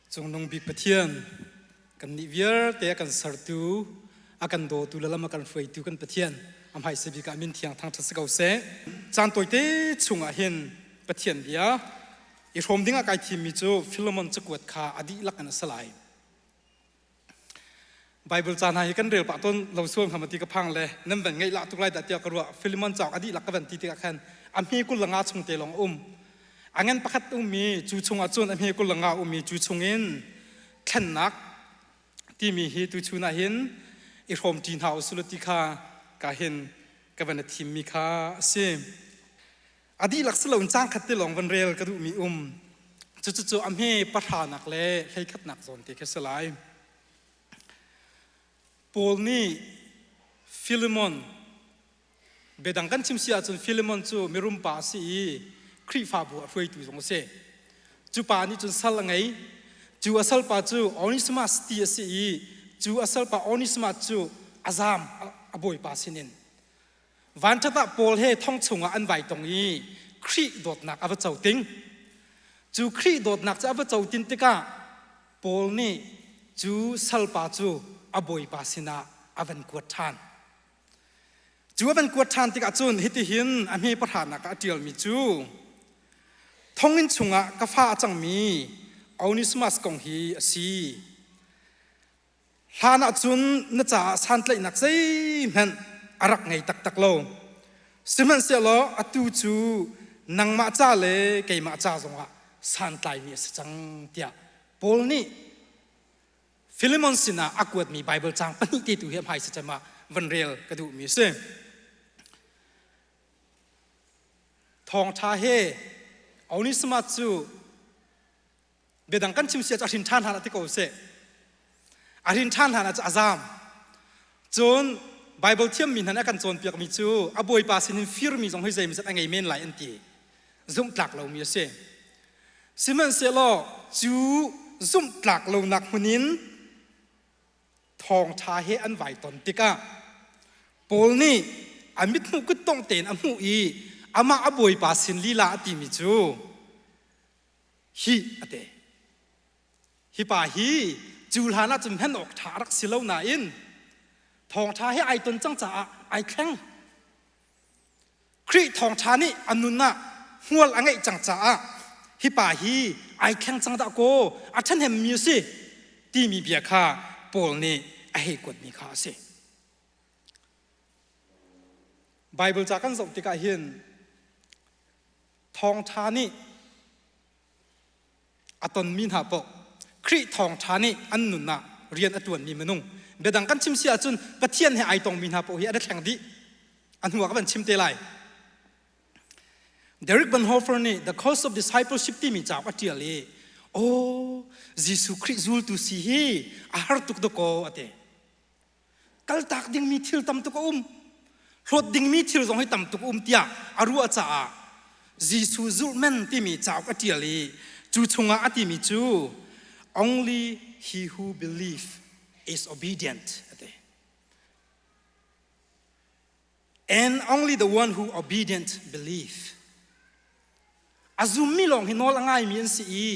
Cungnung bik Pathian, kannih vialte a kan sertu, a kan dawtu le lam a kan hruaitu kan Pathian, a hmaisa bik ah min thiang thangṭhat si ko seh. Caan tawite chungah hin Pathian bia i hrawm dingah kai thimmi cu Philemon cakuat kha a dihlak in a si lai. Bible ca hna hi kan rel pah tawn lo sual hnga ti ka phang le nan van ngaih lah tuk lai dah tiah ka ruah. Philemon cauk a dihlak ka van ti tikah khan a hme 23 chung te lawng a um. A ngan pakhat ummi cu chungah cun a hme 25 ummi cu chungin thlennak timi hi tu chun ah hin i hrawm ṭi hna usulaw ti kha ka hin ka van i thimmi kha a si. A dihlak si loin caang khat te lawng van rel ka duhmi um. Cucu a hme pahranak le hleikhatnak zawn te khi si lai. Paul nih Philemon biadang kan chim si ahcun Philemon cu mirum pa a si i Khrihfabu a hruaitu zong a si. Cu pa nih cun sal a ngei. Cu a salpa cu Onesimus ti a si i cu a salpa Onesimus cu a zaam a bawipa sinin. Vanṭhat ah Paul he thong chungah an vai tong i Khrih dawtnak a va co ting. Cu Khrih dawtnak cu a va co tin tikah Paul nih cu salpa cu a bawipa sinah a van kuat ṭhan. Cu a van kuat ṭhan tikah cun hitihin a hme pahranak ah a ṭialmi cu thonginn chungah ka fa a cangmi Onesimus kong hi a si. Hlan ah cun na caah santlaihnak zeihmanh a rak ngei taktak lo. Sihmanhsehlaw atu cu nangmah ca le keimah ca zongah santlaimi a si cang tiah Paul nih Philemon sinah a kuatmi Baibal caang pahnih te tu hi a hmaisa cem ah van rel ka duhmi a si. Thawngṭha he Onesimus cu biadang kan chim sia cu a hrin ṭhan hlan ah ti ko seh. A hrin ṭhan hlan ah cu a zaam. Cun Baibal thiammi hna nih a kan cawnpiakmi cu a bawipa sinin firmi zong hi zeimawzat a ngei men lai an ti. Zumhtlak lomi a si. Sihmanhsehlaw cu zumhtlak lonak hmun in thawngṭha he an vai ton tikah Paul nih a mithmuh kuttongh tein a hmuh i amah a bawipa sin lila a timi cu hi a ti. Hi pa hi cu hlan ah cun hman awk ṭha a rak si lo nain thawngṭha he ai ton cang caah ai thleng. Khrih thawngṭha nih a nun ah hmual a ngeih cang caah hi pa hi ai thleng cang dah kaw a ṭhahnemmi a si timi bia kha Paul nih a hei kuatmi kha a si. Baibal ca kan zoh tikah hin thawngṭha nih a tonmi hna paoh Khrih thawngṭha nih an nun ah rian a ṭuanmi minung biadang kan chim si ahcun Pathian he ai tongmi hna paoh hi an i thleng dih a hnu ah ka van chim te lai Derek Bonhoeffer nih The Cost of Discipleship timi cauk a ṭial i aw Jesuh Khrih zultu si hi a har tuk dakaw a ti kaltak dingmi thil tam tuk a um hlawt dingmi thil zong hi tam tuk a um tiah a ruah caah Jesuh zulhmen timi cauk a ṭial i cu chungah a timi cu only he who believe is obedient a ti and only the one who obedient believe a zummi lawng hi nawl a ngaimi an si i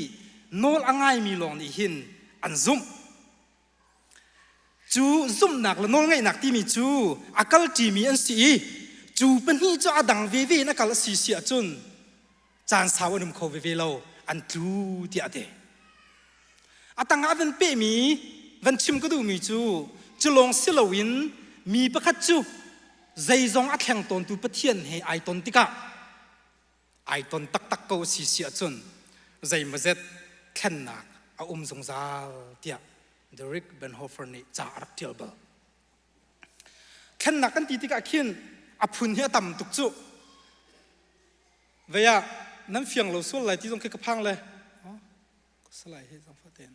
nawl a ngaimi lawng nih hin an zumh Cu zumhnak le nawlngaihnak timi cu a kalṭimi an si i cu pahnih cu a dang veve in a kal a si si ahcun caan sau an um kho veve lo, an tlu tiah a ti. A tangah van pehmi van chim ka duhmi cu cu lawng si loin mi pakhat cu zeizong a thleng tawntu Pathian he ai ton tikah ai ton taktak ko si si ahcun zeimawzet thlennak a um zungzal tiah Derek Bonhoeffer nih ca a rak ṭial bal. Thlennak kan ti tikah khin a phun hi a tam tuk cu. Vei ah nan fiang lo sual lai ti zong khi ka phang le. Salai hi zong faten.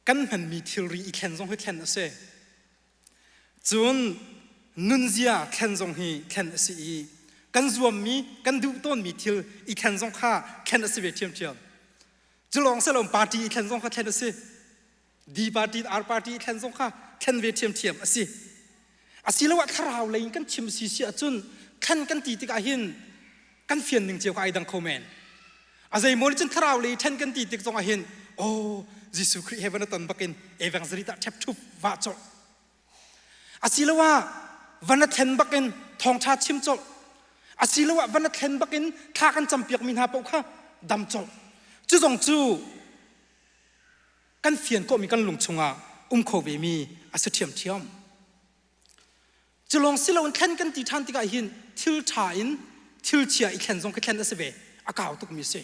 Kan hmanmi thilri i thlen zong hi thlen a si. Cun nunzia thlen zong hi thlen a si i kan zuammi, kan duh tawnmi thil i thlen zong kha thlen a si ve ṭhiamṭhiam. Cu lawng si lo party i thlen zong kha thlen a si. D party, R party i thlen zong kha thlen ve ṭhiamṭhiam a si. Asiloah thlarau lei in kan chim si si ahcun thlen kan ti tikah hin kan fian ning cio kha ai dang kho men. A zeimaw nih cun thlarau lei ṭhen kan ti tik zongah hin oh Jesuh Khrih he van a ton bakin evangelist ah ṭhep ṭhup vah colh. Asiloah van a thlen bakin thawngṭha chim colh. Asiloah van a thlen bakin thla kan campiakmi hna paoh kha dam colh. Cu zong cu kan fian khawhmi kan lung chungah um kho vemi a si ṭhiamṭhiam. Cu lawng si loin thlen kan ti ṭhan tikah hin thil ṭha in thil chia i thlen zong khi thlen a si ve. A kau tukmi a si.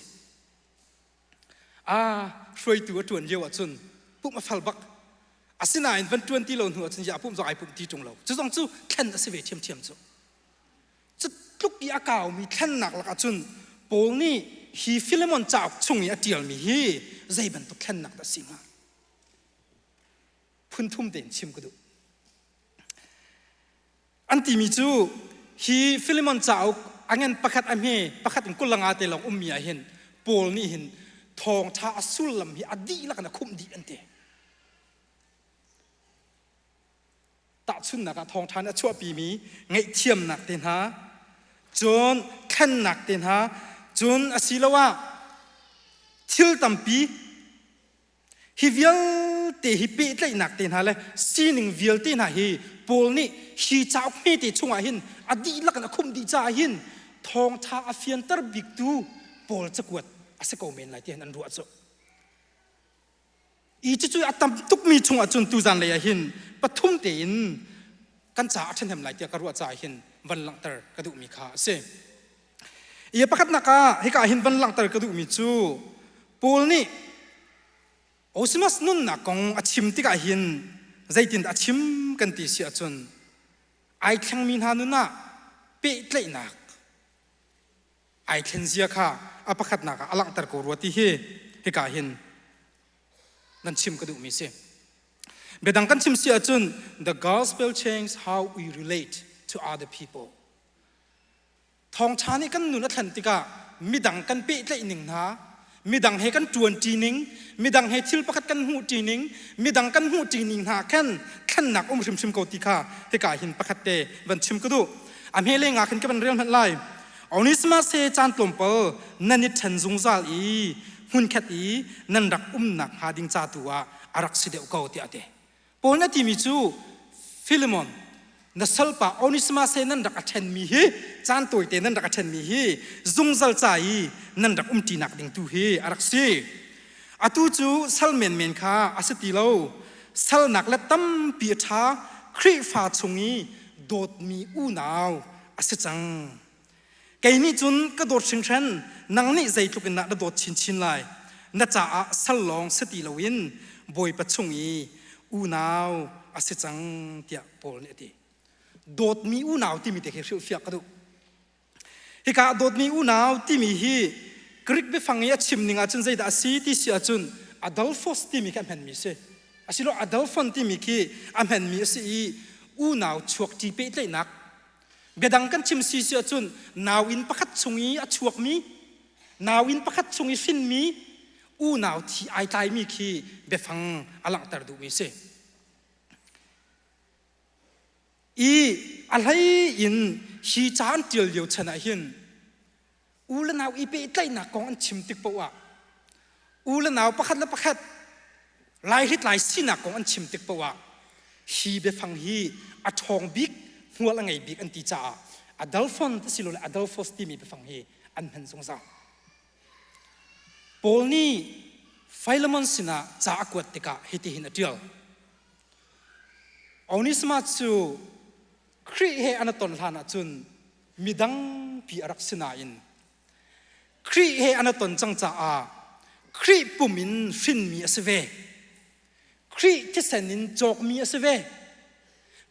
Ah, hruaitu a ṭuan lio ahcun pumh a fal bak. Asinain van ṭuan ti lo hnu ahcun ya pumh zong ai pumh ti ṭung lo. Cu zong cu thlen a si ve ṭhiamṭhiam cu. Cu tluk i a kaumi thlennak lakah cun Paul nih hi Filemon cauk chung i a ṭialmi hi zei bantuk thlennak dah a si hnga? Phun thum tein chim ka duh. An timi cu hi Filemon cauk a ngan pakhat a hme pakhat in 25 te lawng ummi ah hin Paul nih hin thawngṭha a sullam hi a dihlak in a khumh dih an ti. Tahchunhnak ah thawngṭha nih a chuahpimi ngaihthiamnak te hna, cun thlennak te hna, cun asiloah thil tampi hi vialte hi pehtlaihnak te hna le sining vialte hna hi Paul nih hi cauk hmete chungah hin a dihlak in a khumh dih caah hin thawngṭha a fianter biktu Paul cakuat a si ko men lai ti hin an ruah cu. I cucu a tam tukmi chungah cun tuzan lei ah hin pathum tein kan caah a ṭhahnem lai tiah ka ruah caah hin van langhter ka duhmi kha a si. I pakhatnak ah hika ah hin van langhter ka duhmi cu Paul nih Osimas nunnak kong a chim tikah hin zeitindah a chim kan ti si ahcun ai thlengmi hna nun ah pehtlaihnak ai thlen zia kha a pakhatnak ah a langhter ko rua ti hi hika hin nan chim ka duhmi si. Biadang kan chim si ahcun the gospel changes how we relate to other people. Thawngṭha nih kan nun a thlen tikah midang kan pehtlaih ning hna, midang he kan ṭuanṭi ning, midang he thil pakhat kan hmuhṭi ning, midang kan hmuhṭi ning hna khan thlennak um hrimhrim ko ti kha hika hin pakhat te van chim ka duh. A hme leng ah khan ka van rel hmanh lai. Onesimas he caan tlawmpal nan i ṭhen zungzal i hmunkhat i nan rak umnak hnga ding ca tu ah a rak si deuh ko tiah a ti. Paul na timi cu Philemon na salpa Onesimas he nan rak a ṭhenmi hi caan tawite nan rak a ṭhenmi hi zungzal ca i nan rak umṭinak ding tu hi a rak si. Atu cu sal menmen kha a si ti lo. Salnak le tampi a ṭha Khrihfa chung i dawtmi unau a si cang. Kei nih cun ka dawt hringhran, nang nih zeitluk in dah na dawt chinchin lai. Na caah sal lawng si ti loin Bawipa chung i unau a si cang tiah Paul nih a ti. Dawtmi unau timi te khi hrilhfiah ka duh. Hika dawtmi unau timi hi Greek biafang i a chim ning ahcun zeidah a si ti si ahcun adelphos timi khi a hmanmi a si. Asilo adelphon timi khi a hmanmi a si i unau chuakṭi pehtlaihnak Biadang kan chim si si ahcun nauinn pakhat chung i a chuakmi, nauinn pakhat chung i hrinmi unau thi ai tlaimi khi biafang a langhter duhmi a si. I a hlei in hi ca an ṭial lio chan ah hin u le nau i pehtlaihnak kong an chim tik paoh ah u le nau pakhat le pakhat laihritlai sinak kong an chim tik paoh ah hi biafang hi a ṭhawng bik hmual a ngei bik an ti caah adalphon asilole adalphos timi biafang hi an hman zungzal. Paul nih Philemon sinah ca a kuat tikah hitihin a ṭial. Onesimus cu Khrih he an i ton hlan ahcun midang pi a rak si nain Khrih he an i ton cang caah Khrih pum in hrinmi a si ve. Khrih thisen in cawkmi a si ve.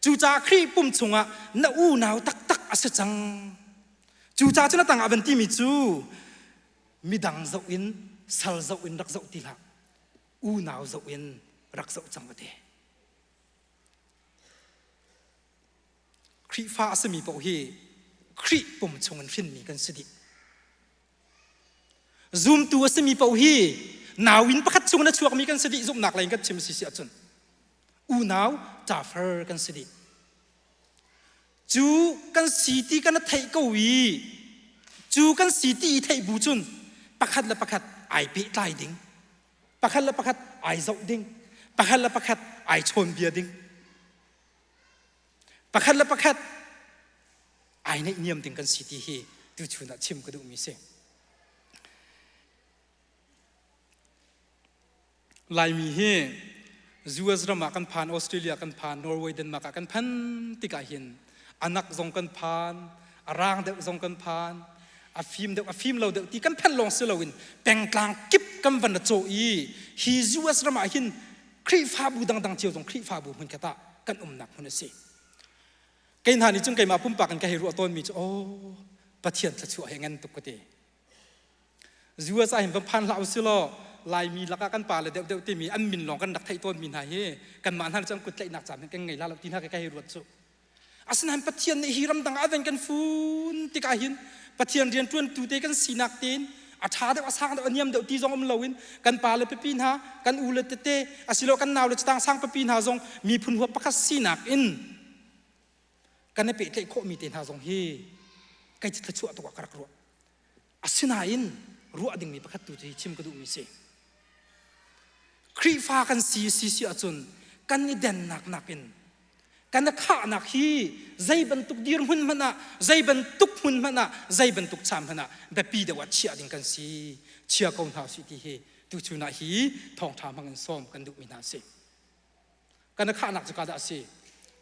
Cucaah Khrih pum chungah na unau taktak a si cang. Cucaah cun a tangah van timi cu midang zoh in sal zoh in rak zoh ti hlah. Unau zoh in rak zoh cang a ti. Khrihfa a simi paoh hi Khrih pum chungin hrinmi kan si dih. Zumtu a simi paoh hi nauinn pakhat chungin a chuakmi kan si dih zumhnak lei in kan chim si si ahcun unau ṭafar kan si dih. Cu kan si ti kan theih ko i cu kan si ti i theih bu cun pakhat le pakhat ai pehtlai ding. Pakhat le pakhat ai zoh ding. Pakhat le pakhat ai chawnbia ding. Pakhat le pakhat ai naihniam ding kan si ti hi tuchun ah chim ka duhmi si. Laimi hi US ram ah kan phan, Australia kan phan, Norway, Denmark ah kan phan tikah hin anak zong kan phan, a rang deuh zong kan phan, a fim deuh, a fim lo deuh ti kan phanh lawng si loin pengtlang kip kan van a cawh i hi US ram ah hin Khrihfabu dangdang cio zong Khrihfabu hmunkhat ah kan umnak hmun a si. Kei hna nih cun keimah pumpak in ka hei ruah tawnmi cu aw Pathian thluachuah he ngan tuk ka ti. US ah hin van phan hlah usih law Laimi lakah kan pale deuhdeuh timi an min lawng kan rak theih tawnmi hna hi kanmah hna nih cun kut tlaihnak caan kan ngei la lo ti hna ka hei ruat cu. Asinain Pathian nih hi ramdang ah van kan fun tikah hin Pathian rianṭuantu te kan sinak tein a ṭha deuh a sang deuh a niam deuh ti zong um loin kan pale pipi hna kan u le tete asilo kan nau le cataang sang pipi hna zong miphun huap pakhat sinak in kan i pehtlaih khawhmi te hna zong hi kei cu thluachuah tuk ah ka rak ruah. Asinain ruah dingmi pakhat tu cu hi chim ka duhmi si. Khrihfa kan si si si ahcun kan i dennak nakin kan i khahnak hi zei bantuk dirhmun hmanh ah zei bantuk hmun hmanh ah zei bantuk caan hmanh ah biapi deuh ah chiah ding kan si chia ko hna usih ti hi tuchun ah hi thawngṭha hmang in sawm kan duhmi hna a si. Kan i khahnak cu ka dah a si?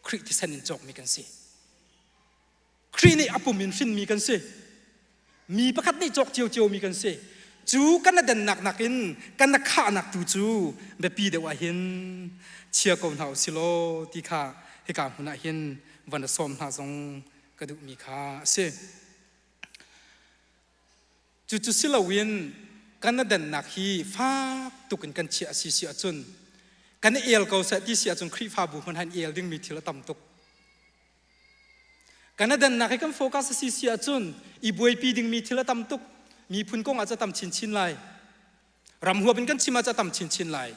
Khrih thisen in cawkmi kan si. Khrih nih a pum in hrinmi kan si. Mi pakhat nih cawk ciocio mi kan si. Cu kan dennak nakin kan khahnak tu cu biapi deuh ah hin chia ko hna usih law ti kha hika hmun ah hin van a sawm hna zong ka duhmi kha a si. Cucu si loin kan dennak hi fak tuk in kan chiah a si si ahcun kan i el ko seh ti si ahcun Khrihfabu hmanh han el dingmi thil a tam tuk. Kan adannak hi kan focus a si si ahcun i buaipi dingmi thil a tam tuk. Miphun kong ah cu a tam chinchin lai. Ram huap in kan chim ah cu a tam chinchin lai.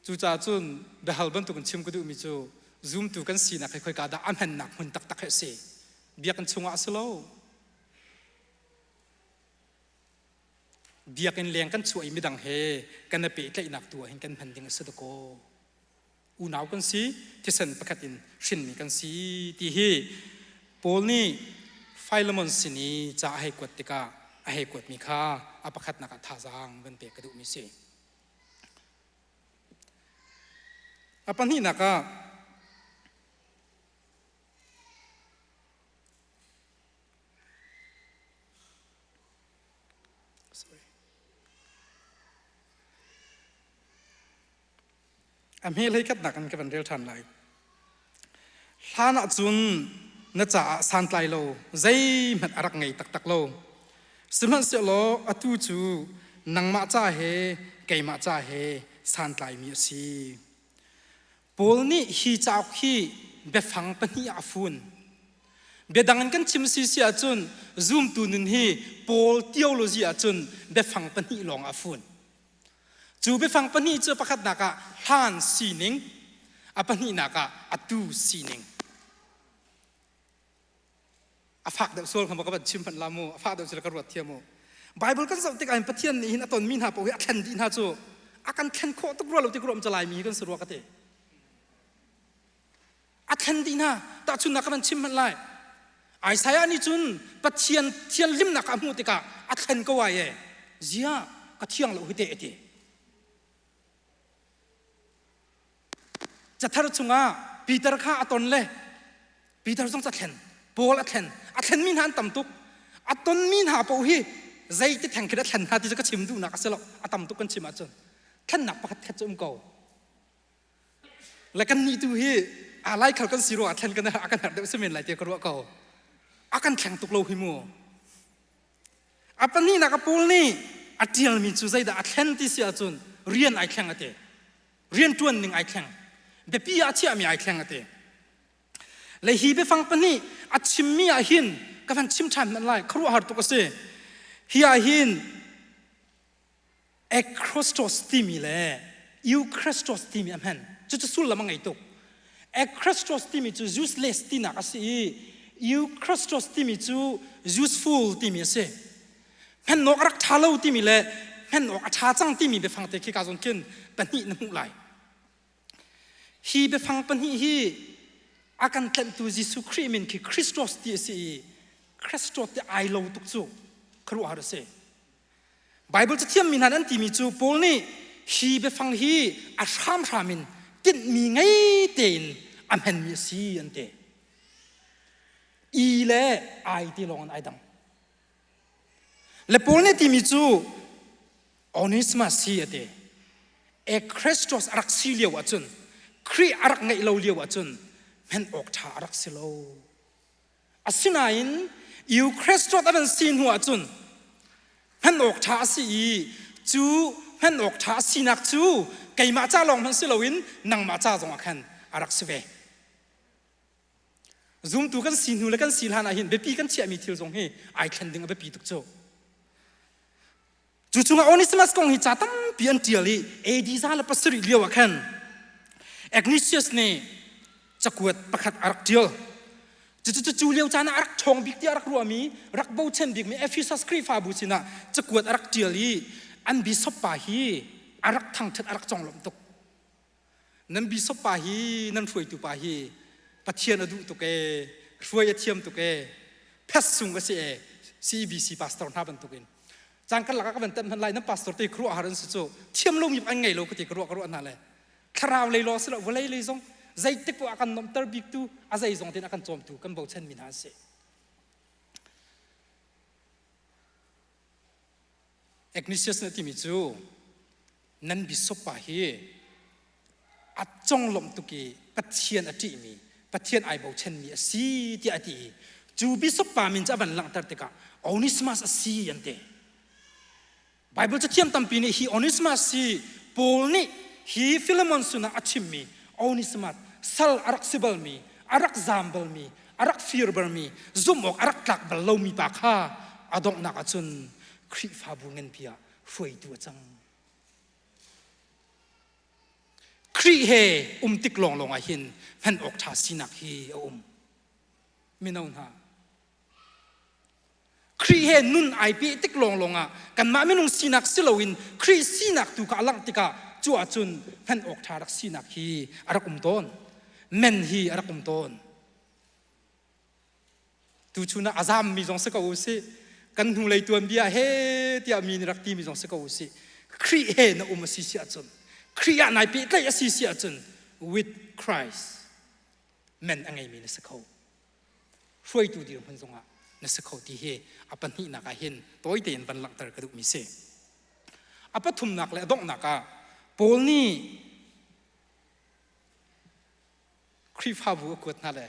Cucaah cun biahal bantukin chim ka duhmi cu zumtu kan sinak hi khoika dah a hmannak hmun taktak hi a si. Biakinn chungah a si lo. Biakinn leng kan chuah i midang he kan i pehtlaihnak tu ah hin kan hman ding a si dakaw. Unau kan si, thisen pakhat in hrinmi kan si ti hi Paul nih Philemon sin i ca a hei kuat tikah a hei kuatmi kha a pakhatnak ah thazaang van pek ka duhmi si. A pahnihnak ah Sorry. A hme hlei khatnak in ka van rel ṭhan lai. Hlan ah cun na caah santlai lo zeihmanh a rak ngei taktak lo. Sihmanhsehlaw atu cu nangmah ca he keimah ca he santlaimi a si. Paul nih hi cauk hi biafang pahnih ah a fun. Biadang in kan chim si si ahcun zumtu nun hi Paul theology ahcun biafang pahnih lawng a fun. Cu biafang pahnih cu pakhatnak ah hlan sining, a pahnihnak ah atu sining. A fak deuh sual kha ka van chim hmanh la mu, a fak deuh cu ka ruat thiam mu. Bible kan zoh tikah hin Pathian nih hin a tonmi hna paoh hi a thlen dih hna cu a kan thlen khawh tuk rua lo ti ka ruah laimi hi kan si rua ka ti. A thlen dih hna. Tahchunhnak ka van chim hmanh lai. Isaiah nih cun Pathian thianhlimnak a hmuh tikah a thlen ko ai e. Zia ka thiang lo hi te a ti. Cathar chungah Peter kha a ton le Peter zong ca thlen, Paul a thlen, a thlenmi hna an tam tuk. A tonmi hna paoh hi zeiti theng khin a thlen hna ti cu ka chim duhnak a si lo. A tam tuk kan chim ahcun thlennak pakhat khat cu um ko. Le kannih tu hi aa laikhal kan si ruangah thlen kan a kan herh deuh si men lai tiah ka ruah ko. A kan thleng tuk lo hi mu. A pahnihnak a Paul nih a ṭialmi cu zeidah a thlen ti si ahcun rian ai thleng a ti. Rian ṭuan ning ai thleng. Biapi ah a chiahmi ai thleng a ti. Le hi biafang pahnih a chimmi ah hin ka van chim ṭhan hmanh lai khuaruahhar tuk a si. Hi ah hin Ekhrostos timi le Euchrestos timi a hman. Cucu sullam a ngei tuk. Echrestos timi cu useless tinak a si i Euchrestos timi cu useful timi a si. Hman awk a rak ṭha lo timi le hman awk a ṭha cang timi biafang te khi ka zawn khin pahnih na hmuh lai. Hi biafang pahnih hi a kan tlanhtu Jesuh Khrih min khi Christos ti a si i Christos ti ai lo tuk cu khuaruahhar a si. Baibal cathiammi hna an timi cu Paul nih hi biafang hi a hramhram in tinhmi ngei tein a hmanmi a si an ti. I le ai ti lawng in ai dang. Le Paul nih timi cu Onesimus hi a ti. E Christos a rak si lio ahcun Khrih a rak ngeih lo lio ahcun hman awk ṭha a rak si lo. Asinain Eucharist a van si hnu ahcun hman awk ṭha a si i cu hman awk ṭha a sinak cu keimah ca lawng hmanh si loin nangmah ca zongah khan a rak si ve. Zumtu kan si hnu le kan si hlan ah hin biapi kan chiahmi thil zong hi ai thlen ding a biapi tuk cu. Cu chungah Onesimus kong hi ca tampi an ṭial i AD 107 lio ah khan Ignatius nih cakuat pakhat a rak ṭial. Cucu cu lio caan ah a rak ṭhawng bik tiah a rak ruahmi, rak bochan bikmi Ephesus Khrihfabu sinah cakuat a rak ṭial i an bishop pa hi a rak thangṭhat a rak conglawmh tuk. Nan bishop pa hi nan hruaitu pa hi Pathian a duh tuk ee, hruai a thiam tuk ee, phes sung a si ee, CEBC pastor hna bantukin. Cang kan lakah ka van tanh hmanh lai nan pastor te khuaruah har an si cu thiam lomi an ngei lo ka ti ka ruah ka ruah hna le thlarau lei law si lo vawlei lei zong zeitik poah a kan nomter bik tu a zei zong tein a kan cawmtu kan bochan mi hna an si. Ignatius nih a timi cu nan bishop pa hi a conglawmh tuk i Pathian a ṭihmi, Pathian ai bochanmi a si tiah a ti i cu bishop pa min cu a van langhter tikah Onesimus a si an ti. Bible cathiam tampi nih hi Onesimus hi Paul nih hi Philemon sinah a chimmi Onesimus sal a rak si balmi, a rak zaam balmi, a rak fir balmi, zumh awk a rak tlak bal lomi pa kha a donghnak ahcun Khrihfabu nganpi ah hruaitu a cang. Khrih he um tik lawnglawng ah hin hman awk ṭha sinak hi a um. Mino hna, Khrih he nun ai peh tik lawnglawng ah kanmah minung sinak si loin Khrih sinak tu kha a langh tikah cu ahcun hman awk ṭha rak sinak hi a rak um tawn. Men hi a rak um tawn. Tuchun ah a zammi zong si ko u sih, kan hnulei tuanbia he tiah mi nih rak timi zong si ko u sih. Khrih he na um a si si ahcun, Khrih ah nai pehtlaih a si si ahcun with Christ men a ngeimi na si kho. Hruaitu dirhmun zongah na si kho ti hi a pahnihnak ah hin tawi tein van langhter ka duhmi si. A pathumnak le a donghnak ah Paul nih Khrihfabu a kuat hna le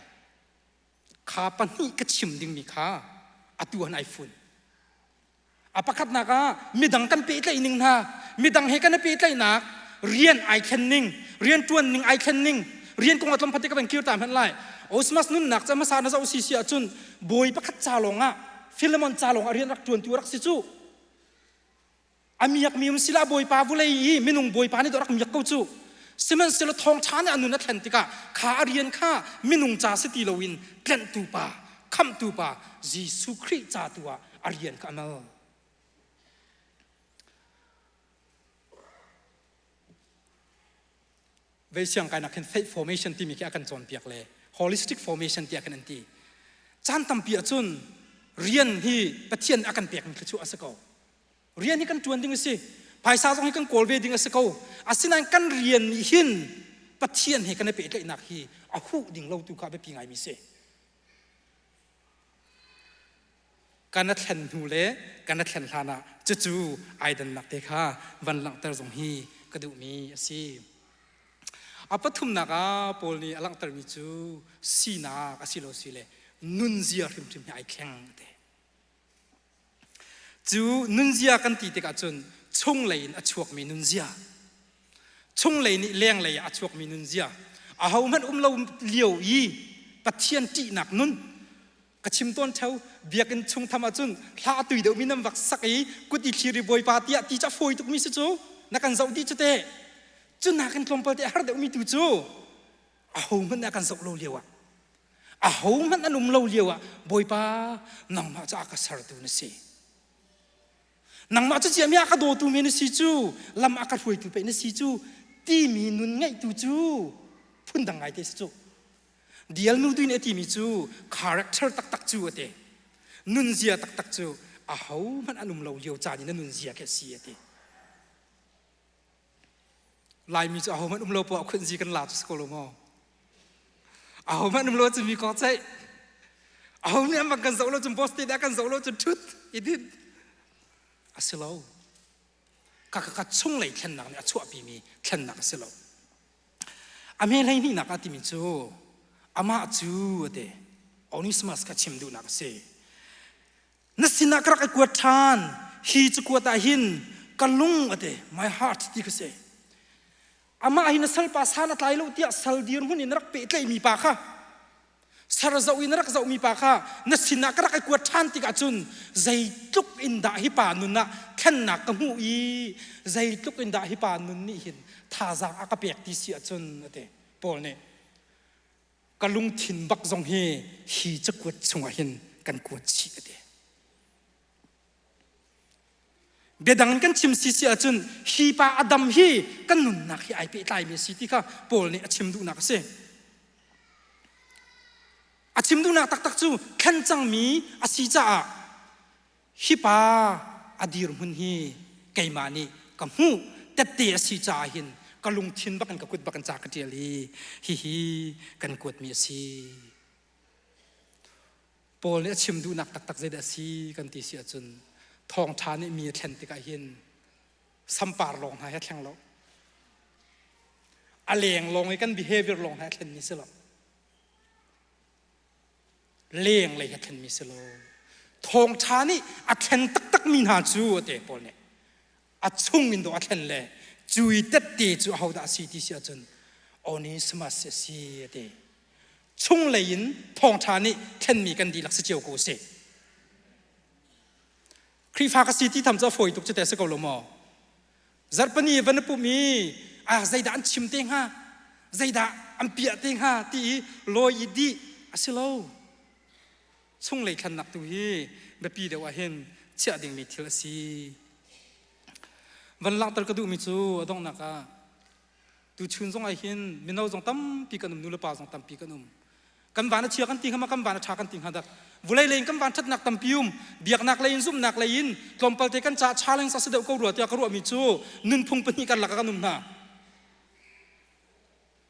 kha pahnih ka chim dingmi kha atu han ai fun. A pakhatnak ah midang kan pehtlaih ning hna, midang he kan i pehtlaihnak, rian ai thlen ning, rian ṭuan ning ai thlen ning, rian kong ah tlawmpal te ka van kir ta hmanh lai. Osmas nunnak ca hmasa na zoh si si ahcun bawi pakhat ca lawngah Philemon ca lawngah rian rak ṭuantu rak si cu. A miakmi um sila Bawipa vulei i minung Bawipa nih rak miak ko cu. Sihmanhsehlaw thawngṭha nih a nun a thlen tikah kha a rian kha minung ca si ti loin tlenhtu pa, khamhtu pa Jesuh Khrih ca tu ah a rian kha a mal. Vei siang kainak khin faith formation timi khi a kan cawnpiak le holistic formation tiah khin an ti. Caan tampi ahcun rian hi Pathian a kan pekmi thluachuah a si ko. Rian hi kan ṭuan ding a si. Phaisa zong hi kan kawl ve ding a si ko. Asinain kan rian nih hin Pathian he kan i pehtlaihnak hi a huh ding lo tu kha a biapi ngaimi si. Kan a thlen hnu le kan a thlen hlan ah cucu ai dannak te kha van langhter zong hi ka duhmi a si. A pathumnak ah Paul nih a langhtermi cu sinak asilo si le nunzia hrimhrim hi ai thleng a ti. Cu nunzia kan ti tikah cun chunglei in a chuakmi nunzia, chunglei nih lenglei ah a chuakmi nunzia, ahohmanh um lo lio i Pathian ṭihnak nun ka chim tawn ṭheo biakinn chung tham ahcun hla a tui deuhmi nan vak sak i kut i thlir i Bawipa tiah ti cu a fawi tukmi si cu na kan zoh dih cu teh cu nakin tlawmpal te a har deuhmi tu cu. Ahohmanh nih a kan zoh lo lio ah, ahohmanh an um lo lio ah Bawipa nangmah cu a ka sertu na si. Nangmah cu ciami a ka dawtu mi na si cu, lam a ka hruaitu pei na si cu timi nun ngeihtu cu phundang ngai te si cu. Dial nu tu nih a timi cu character taktak cu a ti. Nunzia taktak cu ahohmanh an um lo lio caan i na nunzia khi a si a ti. Laimi cu ahohmanh um lo poah khunzi kan la cu si ko lo maw? Ahohmanh um lo cu mi kong ceih. Aho nih an bang kan zoh lo cun boss te dah kan zoh lo cun ṭhut i din. A si lo. Ka ka ka chunglei thlennak nih a chuahpimi thlennak a si lo. A hme hleihnihnak ah timi cu amah cu a ti. Onesimus kha chim duhnak a si. Na sinah ka rak i kuat ṭhan. Hi cakuat ah hin ka lung a ti, my heart ti kha si. Amah hi na salpa san a tlai lo tiah sal dirhmun in rak pehtlaihmi pa kha sar zoh in rak zohmi pa kha na sinah ka rak i kuat ṭhan tikah cun zeitluk in dah hi pa nun ah thlennak ka hmuh i zeitluk in dah hi pa nun nih hin thazaang a ka pek ti si ahcun a ti Paul nih. Ka lungthin bak zong hi hi cakuat chungah hin kan kuat chih a ti. Biadang in kan chim si si ahcun hi pa a dam hi kan nunnak hi ai pehtlaimi a si ti kha Paul nih a chim duhnak a si. A chim duhnak taktak cu thlen cangmi a si caah hi pa a dirhmun hi keimah nih ka hmuh tette a si caah hin ka lungthin bak in ka kut bak in ca ka ṭial i hihi kan kuatmi a si. Paul nih a chim duhnak taktak zeidah a si kan ti si ahcun thawngṭha nih mi a thlen tikah hin sampar lawng hna he a thleng lo. A leng lawng i kan behavior lawng hna a thlenmi si lo. Lenglei he thlenmi si lo. Thawngṭha nih a thlen taktakmi hna cu a ti Paul nih. A chung in dawh a thlen le cu i tette cu ahodah a si ti si ahcun Onesimus a si a ti. Chunglei in thawngṭha nih thlenmi kan dihlak si cio ko sih. Khrihfa ka si ti tham cu a fawi tuk cu te si ko lo maw? Zarhpini van na pumh i ah zeidah an chim te hnga? Zeidah an piah te hnga ti i lawi i dih a si lo. Chunglei thlennak tu hi biapi deuh ah hin chiah dingmi thil a si. Van langhter ka duhmi cu a donghnak ah Tuchun zong ah hin mino zong tampi kan um, nulepa zong tampi kan um. Kan van a chia kan ti hnga ma kan van a ṭha kan ti hnga dak. Vulei lei in kan van ṭhatnak tampi um, biaknak lei in zumhnak lei in tlawmpal te kan ca challenge a si deuh ko rua tiah ka ruahmi cu nunphung pahnih kan lakah kan um hna.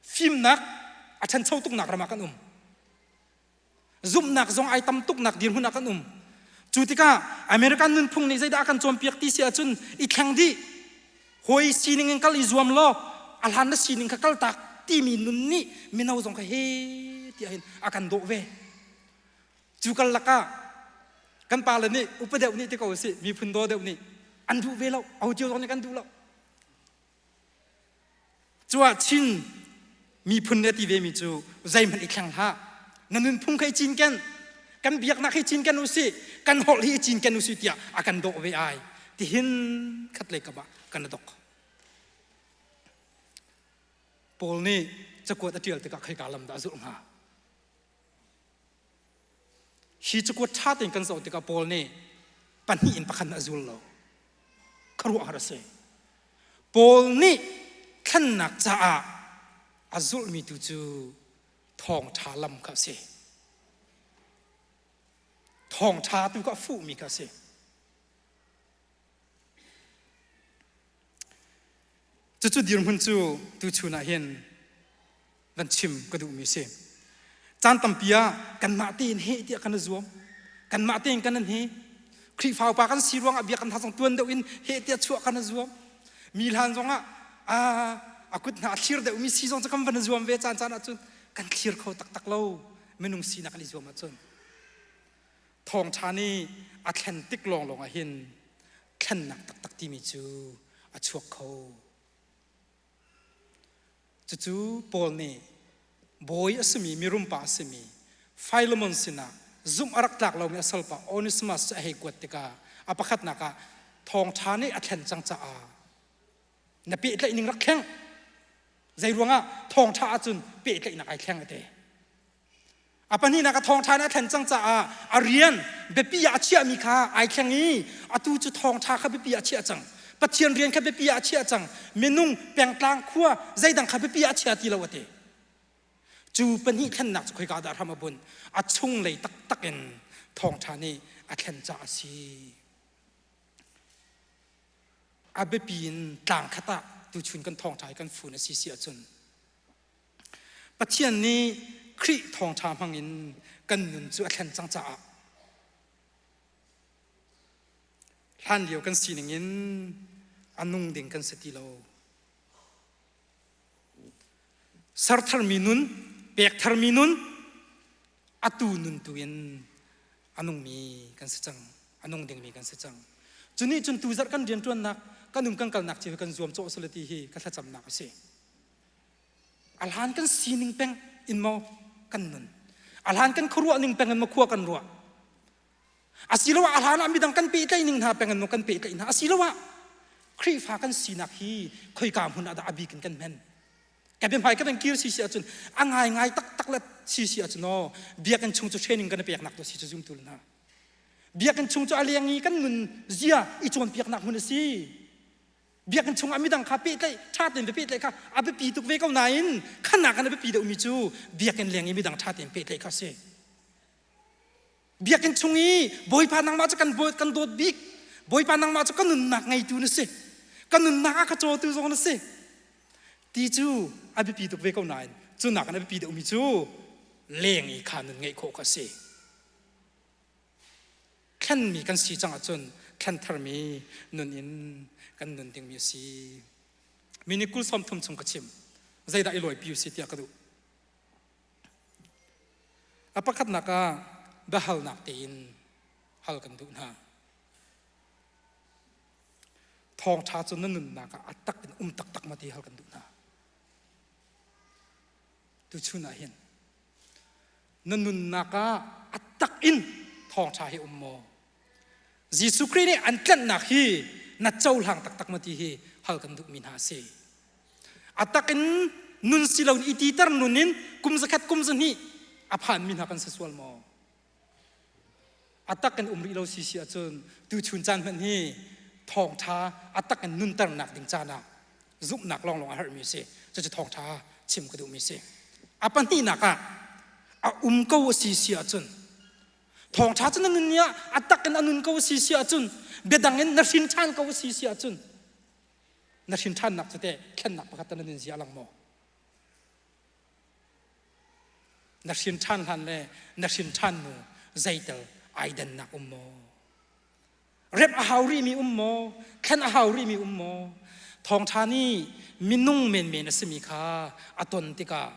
Fimnak a ṭhancho tuknak ram ah kan um. Zumhnak zong ai tam tuknak dirhmun ah kan um. Cu tikah American nunphung nih zeidah a kan cawnpiak ti si ahcun i thleng dih. Hawi sining in kal i zuam law a hlan na sining kha kaltak timi nun nih mino zong kha he tiah hin a kan dawh ve. Cu kal lakah kan pale nih upa deuh nih ti ko usih miphun daw deuh nih an duh ve lo. Aho cio zong nih kan duh lo. Cuah Chin miphun nih a ti vemi cu zeihmanh i thleng hlah. Na nunphung kha i cinken. Kan biaknak hi cinken usih. Kan holh hi i cinken usih tiah a kan dawh ve ai. Tihin khat lei kam ah kan i dok. Paul nih cakuat a ṭial tikah khoika lam dah a zulh hnga? Hi cakuat ṭha tein kan zoh tikah Paul nih pahnih in pakhat a zul lo. Khuaruahhar a si. Paul nih thlennak caah a zulhmi tu cu thawngṭha lam kha a si. Thawngṭha tu kha a fuhmi kha a si. Cucu dirhmun cu tuchun ah hin van chim ka duhmi si. Caan tampi ah kanmah tein heh tiah kan i zuam. Kanmah tein kan in he. Khrihfa upa kan si ruangah biakam hna zong tuan deuh in heh tiah chuah kan i zuam. Mi hlan zongah a kut hna a thlir deuhmi si zong cu kan van i zuam ve caan caan ahcun kan thlir kho taktak lo minung sinak kan i zuam ahcun. Thawngṭha nih a thlen tik lawnglawng ah hin thlennak taktak timi cu a chuak kho. Cucu Paul nih bawi a simi mirumpa a simi Philemon sinah zumh a rak tlak lomi a salpa Onesimus cu a hei kuat tikah a pakhatnak ah thawngṭha nih a thlen cang caah na pehtlaih ning rak thleng. Zei ruangah thawngṭha ahcun pehtlaihnak ai thleng ate. A pahnihnak a thawngṭha in a thlen cang caah a rian biapi ah a chiahmi kha ai thleng i atu cu thawngṭha kha biapi ah a chiah cang. Pathian rian kha biapi ah a chiah cang. Minung pengtlang khua zeidang kha biapi ah a chia ti lo ati. Cu pahnih thlennak cu khoika dah hram a bunh? A chunglei taktak in thawngṭha nih a thlen caah a si. A biapi in tlang khat ah tuchun kan thawngṭha hi kan fun a si si ahcun Pathian nih Khrih thawngṭha hmangin kan nun cu a thlen cang caah hlanlio kan sining in a nung ding kan si ti lo. Ser tharmi nun, pek tharmi nun, atu nun tu in a nungmi kan si cang, a nung dingmi kan si cang. Cu nih cun tuzarh kan rianṭuannak, kan um kan kalnak cio hi kan zuam cawh sala ti hi ka thlacamnak a si. A hlan kan sining peng in maw kan nun? A hlan kan khuaruah ning peng in maw khua kan ruah? Asiloah a hlan ah midang kan pehtlaih ning hna peng in maw kan pehtlaih hna? Asiloah Khrihfa kan sinak hi khoika hmun ah dah a bik in kan hman? Ka biahmai ka van kir si si ahcun a ngaingai taktak le si si ahcun aw biakinn chung cu training kan i peknak tu si cu zumtu hna. Biakinn chung cu a leng i kan nun zia i cawnpiaknak hmun a si. Biakinn chungah midang kha pehtlaih ṭha tein pehtlaih kha a biapi tuk ve ko nain khanak in a biapi deuhmi cu biakinn leng i midang ṭha tein pehtlaih kha a si. Biakinn chung i Bawipa nangmah cu kan kan dawt bik. Bawipa nangmah cu ka nunnak ngeitu na si. Ka nunnak a ka cawtu zong na si. Ti cu a biapi tuk ve ko nain cu nakin a biapi deuhmi cu leng i kha nun ngeih khawh kha a si. Thlenmi kan si cang ahcun thlen tharmi nun in kan nun dingmi a si. Minute 30 chung ka chim. Zeidah i lawipi u si tiah ka duh. A pakhatnak ah biahalnak tein hal kan duh hna. Thawngṭha cu na nunnak ah a tak in um taktak ma ti hal kan duh hna. Tuchun ah hin na nunnak ah a tak in thawngṭha hi um maw? Jesuh Khrih nih an tlanhnak hi na cohlang taktak maw ti hi hal kan duhmi hna a si. A tak in nun si loin i titer nun in kum zakhat kum zahnih a phanmi hna kan si sual maw? A tak in um rih lo si si ahcun tuchun caan hmanh hi thawngṭha a tak in nunternak ding caan ah zumhnak lawnglawng a herhmi a si. Cucu thawngṭha chim ka duhmi a si. A pahnihnak ah a um ko a si si ahcun thawngṭha cu na nun ni ah a tak in a nun ko a si si ahcun biadang in na hrin ṭhan ko a si si ahcun na hrin ṭhannak cu teh thlennak pakhat na nun zia lang maw? Na hrin ṭhan hlan le na hrin ṭhan nu zeitel ai dannak um maw? Remh a hau rihmi um maw? Thlen a hau rihmi um maw? Thawngṭha nih minung menmen a simi kha a ton tikah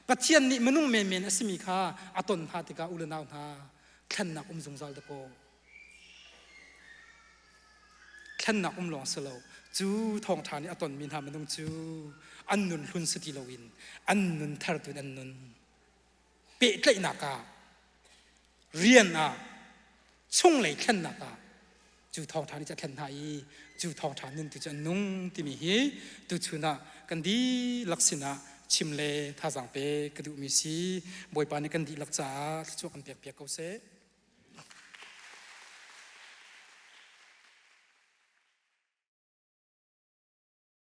Pathian nih minung menmen a simi kha a ton hna tikah u le nau hna thlennak um zungzal dakaw. Thlennak um lawng si lo. Cu thawngṭha nih a tonmi hna minung cu an nun hlun si ti loin an nun thar tu in an nun. Pehtlaihnak ah, rian ah, chunglei thlennak ah cu thawngṭha nih cu a thlen hna i cu thawngṭha nun tu cu an nung timi hi tuchun ah kan dihlak sinah chim le thazaang pek ka duhmi si. Bawipa nih kan dihlak caah thluachuah kan pekpiak ko seh.